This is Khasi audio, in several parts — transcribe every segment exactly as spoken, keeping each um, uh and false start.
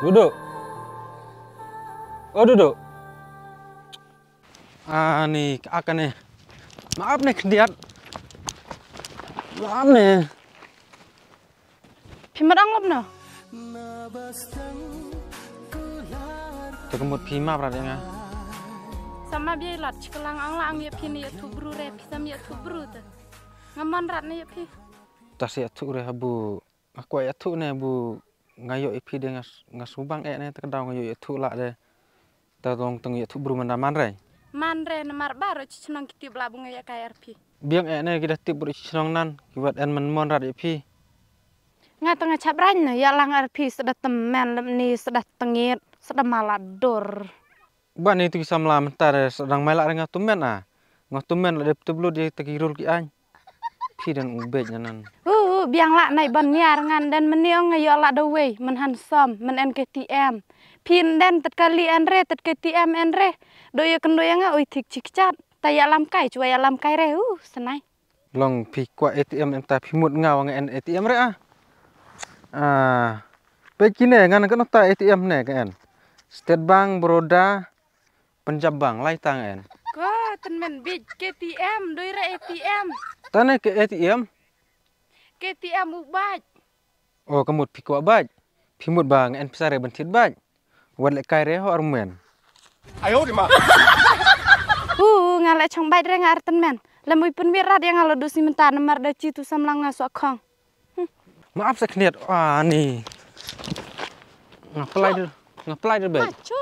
Dudu. O Dudu. Ani, ka ak ne. Ma ap ne khyndiat. Ma ap ne. Phi mut ong lop no. Te ka mut phi map rat ïa nga. Sa map ïa i Lat, shi kylla nga ong la ong ïa phi ne ïathuh bru re, phi sam ïathuh bru te. Nga mon rat ne ïa phi. Ta sa ïathuh re habu. Nga kwah ïathuh ne bu nga ïoh ïa phi de nga s-, nga sngewbang eh ne te ka daw nga ïoh ïathuh lah de. Ta dong tang ïathuh bru mynta man re. Man re namar baroh shi shnong ki tip lah bu nga ïa kai ar phi. Biang eh ne ki da tip baroh shi shnong nan ki wat en man mon rat ïa phi. Nga tang nga chap rain ne ïa lang ar phi sa da tymmen lem ni sa da tengit sa da mala dur. Ba ni tu ki samla mynta re sa dang mai lah re nga tymmen a. Nga tymmen la dep teblut ïa ta ki rul ki ain. Phi dang u bej na nan. Uh, uh, biang lah nai ban niar ngan dan meni ong nga ïoh lah da wei, men handsome, men en K T M. Phi en dan tet kali en re, tet K T M en re. Do ïa kendo ïa nga oi thik chik chat. Ta ïa lam kai, chwa ïa lam kai re, uh, senai. Long phi kwah A T M em ta phi mut nga wa nga en A T M re ah. Ah, peit kine ngan ka nota A T M ne ka en. State Bank, Baroda, Punjab Bank, lai tang en. Ko, ten men bit K T M, doi ra A T M. Tane ke A T M? K T M u baj. O, ka mut phi kwah baj. Phi mut ba nga en pisa re ban thied baj. Wat leh kai re ho armen. Ayo di ma. Hu, nga leh chong baj re nga arten men. Lem ui pynmih rat ïa nga la duh si mynta namar da chi tu samlang nga suak khong. Hmm. Ma ap sa khniat. Ah, ni. Nga pelai dulu. Nga pelai dulu, bej. Machu.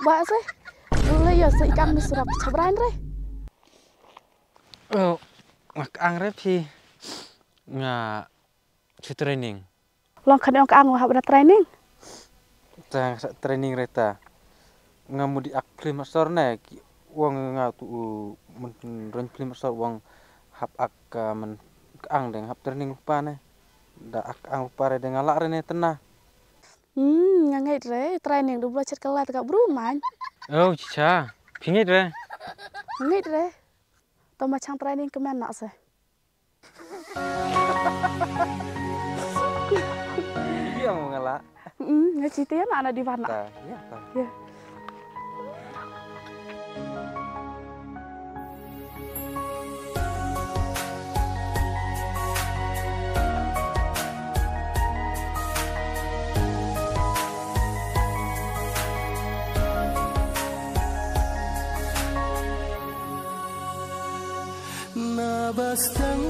Ba se, le ïa se ikang ni surap chabrain re. Oh, nga kang re phi. Nga chu training. Long khan ong kang hap da training. Ta training re ta. Nga mut di ak film asor ne ki wang nga tu u men ren film asor wang hap ak ka men kang deng hap training pa ne. Da ak ang pa re deng ala re ne tena. Hmm, nga ngeit re, training du bla chet kala ta ka bru man. Oh, chicha. Phi ngeit re. Ngeit re. To ma chang training kemen nak se. Iya mo ngala. Hmm, nga chiti na ana di bana. Ta, iya ta. Iya. Na bastang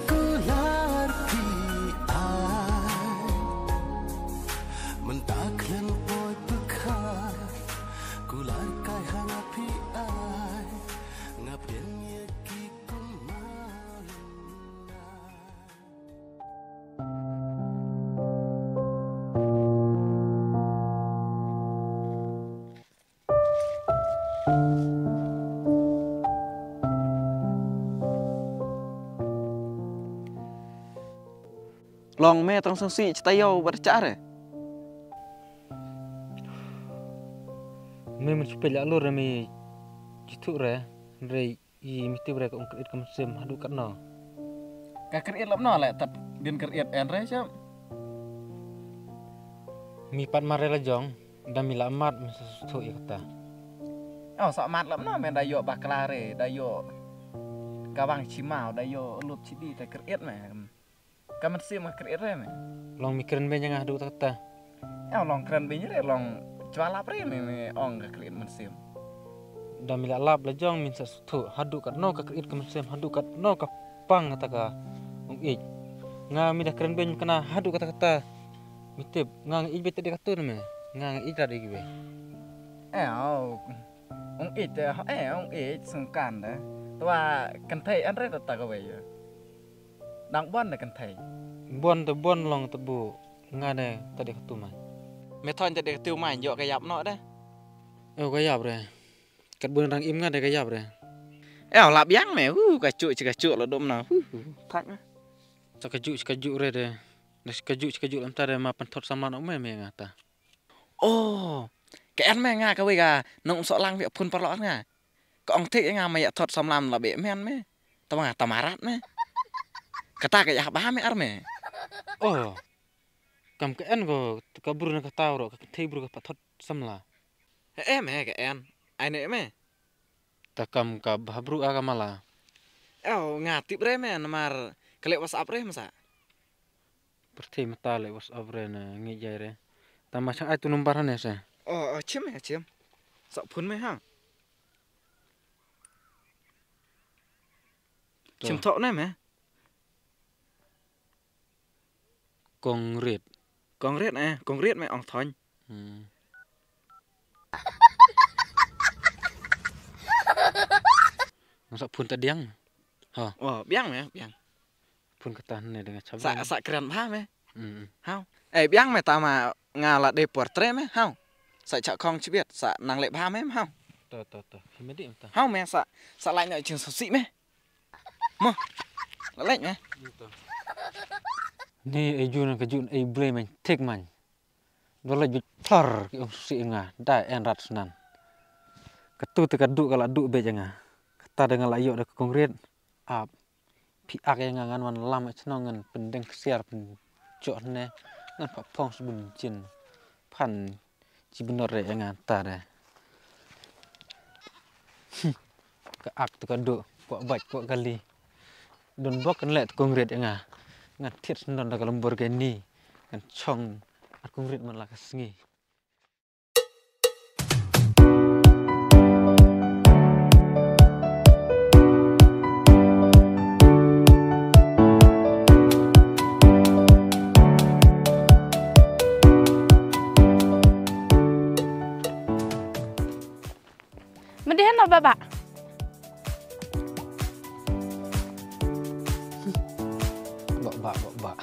kular phi ai. Mynta khlem poi pyrkhat kular kai hanga phi ai. Nga pdiang ïa ki kumne. Long me tang sngewsih, chita ïaw bad cha re. Me men shu peit la lur re me jithuh re, re i me tip re ka ong krit ka mynsiem haduh katno. Ka krit lap no le tat din krit en re cham. Mi pat mar re la jong, da mi la mat mi sa suthu ïa kata. Oh, sa mat lap no men da ïoh bakla re, da ïoh kawang chimau, da ïoh lup chidi ta krit me. Ka mynsiem ka krit re me. Long mi kren beiñ nga haduh ta kata. Oh, long kren beiñ re, long Chwa lap re me, me ong ka khlieh mynsiem. Da mi la lap la jong min sa suthu. Haduh katno ka khlieh ka mynsiem, haduh katno ka pang kata ka ong ij. Nga mi da kren beiñ kana haduh kata kata. Mi tip, nga nga ij beit te de katun me. Nga nga ij rat igi be. Eh, oh. Ong ij te, eh, ong ij sengkan de. Twa kynthei an re ta ka wei. Dang bon de kynthei. Bon te bon long te bu. Nga ne ta de katu mai. Me thon ta de katu mai, yo ka yap no de. Yo ka yap re. Kat bun rang im nga de ka yap re. Eh, la biang me. Hu, ka chu, chi ka chu la dum na. Hu, hu. Thak me. Sa ka ju, chi ka ju re de. Da chi ka ju, chi ka ju lam ta de ma pan thot samla no me me nga ta. Oh, ka en me nga ka wei ka nong so lang wi phun parlo nga. Ka ong thik nga ma ya thot samla la be men me. Tama tamarat me. Kata ka ya ba me ar me. Oh. Kam ka en ko ka bru na ka taw ro ka thei bru ka pa thot samla. Eh me ka en. Ai ne me. Ta kam ka bha bru a ka mala. Oh, nga tip re me namar ka le WhatsApp re masa. Pyrthei mata le WhatsApp re na ngi jai re. Tama chang ai tu number ne se. Oh, oh, chim me chim. Sa phun me ha. Chim thok ne me. Kongrit. Kongrit eh, kongrit me ong thon. Hmm. Masa phun ta diang. Ha. Oh, biang me, biang. Phun kata ne dengan chap. Sa sa kren bha me. Hmm. Hau. Eh, biang me tama nga la de portre me. Hau. Sa cha khong chibiat, sa nang le bha me. Hau. To to to. Hi me di ta. Hau me sa sa lai no chin so si me. Mo. La lai me. To. Ni ai jun ka jun ai ble me thik man. Dole ju thar ki ong si nga da en rat snan. Katu te ka du ka la du be nga. Kata de nga la yo de kongrit. Ap. Phi ak ïa nga ngan wan lam ïa chnong ngan pyndeng ksiar pynjoh ne ngan pha phong sbun jin phan chi bnor re ïa nga ta re. Ka ak tu ka du kwah bait kwah kali. Don bok kan leh tu kongrit ïa nga ngan thied sndon da ka Lamborghini ngan chong ar kongrit man la ka sngi. Mending no baba. Baba, baba.